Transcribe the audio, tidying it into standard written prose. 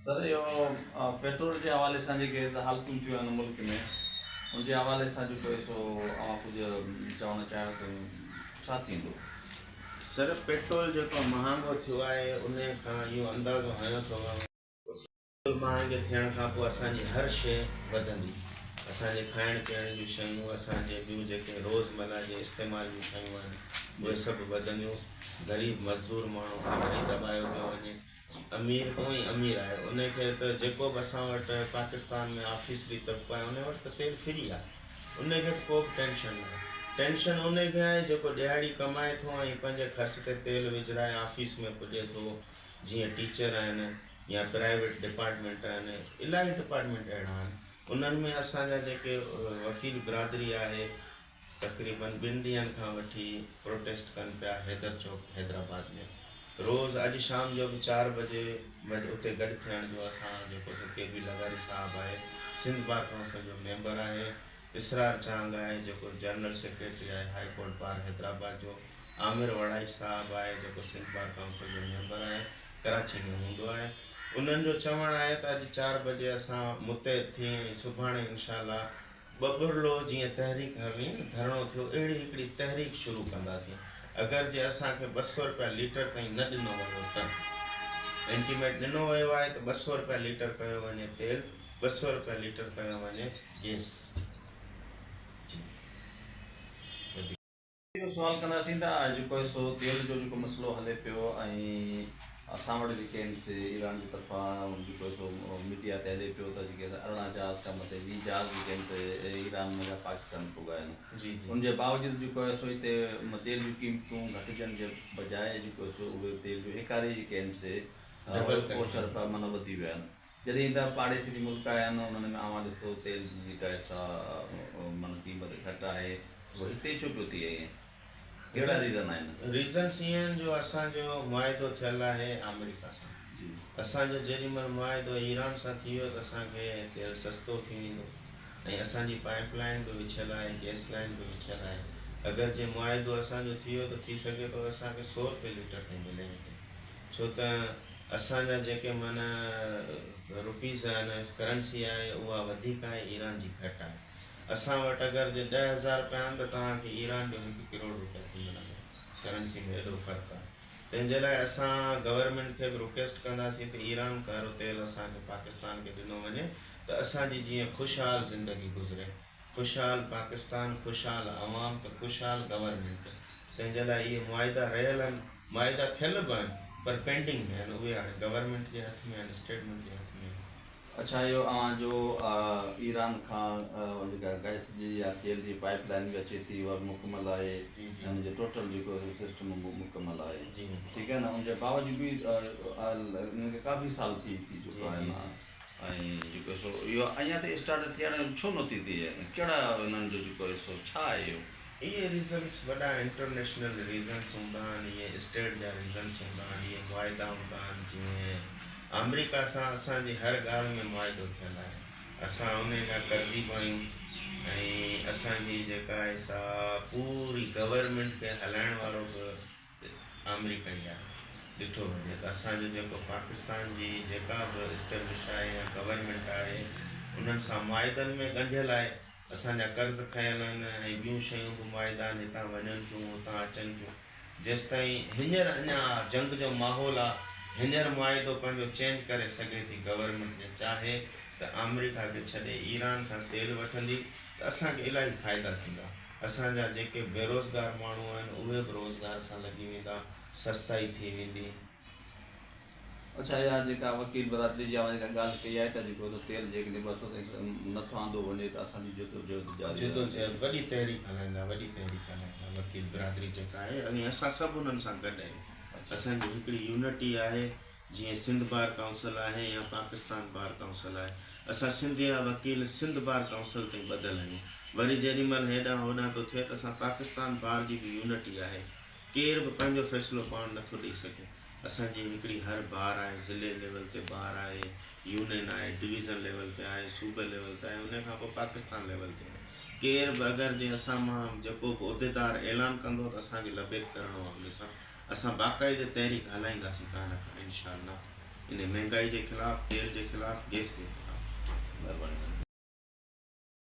سر اهو پيٽرول جي حوالي سان جيڪي حالتون ٿيون آهن ملڪ ۾ ان جي حوالي سان جيڪو آهي سو اوهان ڪجهه چوڻ چاهيو ته ڇا ٿيندو؟ سر پيٽرول جيڪو مهانگو ٿيو آهي ان کان اهو اندازو هنيو ٿو وڃي پيٽرول مهانگي ٿيڻ کان پوء اسان جي هر شيء وڌندي اسان جي کائڻ پيئڻ جون شيون اسان جي ٻيون جيڪي روزمره جي استعمال جون شيون آهن اهي سڀ وڌنديون غريب مزدور ماڻهو کي وري دٻايو پيو وڃي امير اونئن ئي امير آهي ان کي ته جيڪو به اسان وٽ پاڪستان ۾ آفيسري طبقو آهي ان وٽ ته تيل فري آهي ان کي ته ڪو به ٽينشن ناهي ٽينشن ان کي آهي جيڪو ڏهاڙي ڪمائي ٿو ۽ پنهنجي خرچ تي تيل وجهرائي آفيس ۾ پڄي ٿو جيئن ٽيچر آهن يا پرائيويٽ ڊپارٽمينٽ آهن الاهي ڊپارٽمينٽ اهڙا آهن انهن ۾ اسان جا جيڪي وڪيل برادري آهي تقريبن ٻن ڏينهن کان وٺي پروٽيسٽ ڪن پيا حيدر چوڪ حيدرآباد ۾ روز اڄ شام جو به چار بجي اتي گڏ ٿيڻ جو اسان جيڪو سو ڪي بي لغاري صاحب آهي سنڌ بار ڪائونسل جو ميمبر آهي اسرار چانگ آهي جيڪو جنرل سيڪريٽري آهي هائي ڪورٽ بار حيدرآباد جو عامر وڙائچ صاحب آهي جيڪو سنڌ بار ڪائونسل جو ميمبر آهي ڪراچي ۾ هوندو آهي انهن جو چوڻ آهي ته اڄ چار بجي اسان متحد ٿي ۽ سڀاڻي انشاء الله ٻٻرلو جيئن تحريڪ هلڻي نه ڌرڻو ٿيو اهڙي هڪڙي تحريڪ شروع ڪنداسين اگر جي اسان کي 200 رپيا ليٽر تائين نه ڏنو ويو ته انٽيميٽ ڏنو ويو آهي ته 200 رپيا ليٽر ڪيو وڃي تيل 200 رپيا ليٽر ڪيو وڃي گيس جي وڌيڪ. اهو سوال ڪنداسين ته جيڪو آهي سو تيل جو جيڪو مسئلو هلي پيو ۽ اسان وٽ جيڪي آهن سي ايران جي طرفان جيڪو آهي سو ميڊيا تي هلي پيو ته جيڪي 18 جهاز کان مٿي 20 جهاز جيڪي آهن سي ايران جا پاڪستان پڳا آهن جي جي ان جي باوجود جيڪو آهي سو هتي تيل جون قيمتون گهٽجڻ جي بجاء جيڪو آهي سو اهي تيل جو هيڪاري جيڪي آهن سي ڊبل ڪري ڪوشر رپيا معنيٰ وڌي ويا آهن جڏهن ته پاڙيسري ملڪ آهن انهن ۾ اوهان ڏسو تيل جي جيڪا آهي سا معنيٰ قيمت گهٽ آهي پوء هتي ڇو پيو ٿئي ائين ڪهڙا ريزن آهن؟ ريزنس ائين آهن جو اسان جو معاهدو ٿيل آهي آمريڪا سان جي. اسان جو جيڏي مهل معاهدو ايران سان ٿي ويو ته اسان کي تيل سستو ٿي ويندو ۽ اسان جي پائپ لائين به وڇيل آهي گئس لائين به وڇيل آهي اگر جي معاهدو اسان جو ٿي ويو ته ٿي سگهي ٿو اسان کي سو روپيه ليٽر تائين ملي هتي ڇو ته اسان جا جيڪي معنيٰ روپيز آهن ڪرنسي آهي اها وڌيڪ آهي ايران جي گهٽ آهي اسان وٽ اگر جي 10,000 رپيا آهن ته توهان کي ايران جو هڪ ڪروڙ روپيا ٿي ملندو ڪرنسي ۾ ايڏو فرق آهي تنهن جي لاء اسان گورنمينٽ کي به رڪويسٽ ڪنداسين ته ايران ڪارو تيل اسان کي پاڪستان کي ڏنو وڃي ته اسان جي جيئن خوشحال زندگي گذري خوشحال پاڪستان خوشحال عوام ته خوشحال گورنمينٽ تنهن جي لاء اهي معاهدا رهيل آهن معاهدا ٿيل به آهن پر پينڊنگ ۾ آهن اهي هاڻي گورنمينٽ جي هٿ ۾ آهن اسٽيٽمينٽ جي هٿ ۾ آهن. اڇا اهو اوهان جو ايران کان جيڪا گئس جي يا تيل جي پائپ لائن به اچي ٿي اها به مڪمل آهي جي جي ۽ ان جو ٽوٽل جيڪو سسٽم اهو مڪمل آهي جي ٺيڪ آهي نه ان جي باوجود به انهن کي ڪافي سال ٿي ٿي جي چڪا جي آهن جي. ۽ جيڪو سو اهو اڃا تائين اسٽارٽ ٿيڻ ڇو نٿي ٿئي ڪهڙا انهن جو جيڪو آهي سو ڇا آهي اهو. اهي ريزنس وڏا انٽرنيشنل ريزنس هوندا آهن اهي اسٽيٽ جا ريزنس هوندا آهن اهي معاهدا هوندا آهن جيئن آمريڪا سان اسان جي هر ڳالهه ۾ معاهدو ٿيل آهي اسان انهي جا قرضي به آهيون ۽ اسان جي جيڪا آهي سا پوري گورنمينٽ کي هلائڻ وارو به آمريڪا ئي آهي. ڏٺو وڃي ته اسان جو جيڪو پاڪستان جي جيڪا به اسٽيبلش آهي يا گورنمينٽ آهي انهن سان معاهدن ۾ ڳنڍيل آهي. اسان جا قرض کنيل آهن ۽ ٻيون شيون به معاهدا آهن هتان وڃن ٿيون هتان اچن ٿيون. جيستائين هينئر اڃا جنگ جو ماحول آهي هينئر معاهدو پنهنجو چينج ڪري سگهي ٿي گورنمينٽ جي چاهي ته آمريڪا کي ڇڏي ايران کان تيل وٺندي ته اسان کي الاهي فائدا ٿيندا. اسان جا جيڪي بيروزگار ماڻهو آهن اهي به روزگار سان لڳي ويندا، سستائي ٿي ويندي. اڇا اها جيڪا وڪيل برادري جي اوهان جيڪا ڳالهه ڪئي آهي ته جيڪو سو تيل جيڪڏهن 200 تائين نه ٿو آندو وڃي ته اسان جي جدوجهد جاري رهندي. جدوجهد وڏي تحريڪ هلائيندا، وڏي تحريڪ هلائيندا وڪيل برادري جيڪا آهي ۽ اسان سڀ انهن سان گڏ آهيون. اسان جي هڪڙي يونٽي آهي. جيئن سنڌ بار ڪائونسل آهي يا پاڪستان بار ڪائونسل آهي. اسان سنڌ جا وڪيل سنڌ بار ڪائونسل تائين ٻڌل آهيون. وري جيڏي مهل هيڏانهن هوڏانهن ٿو ٿئي ته اسان پاڪستان بار جي به يونٽي آهي. ڪير به پنهنجو فيصلو پاڻ نٿو ڏئي سگهي. اسان جي هڪڙي هر بار آهي، ضلعي ليول تي بار آهي، يونين آهي، ڊويزن ليول تي آهي، صوبي ليول تي آهي، انهي کان پوء پاڪستان ليول تي آهي. ڪير به اگر جي اسان مان جيڪو به عهديدار اعلان ڪندو ته اسان کي لبيڪ ڪرڻو آهي ان سان. اسان باقاعدي تحريڪ هلائينداسين ڪا نه ڪا انشاء الله. ان مهنگائي جي خلاف، تيل جي خلاف، گئس جي خلاف. مهرباني.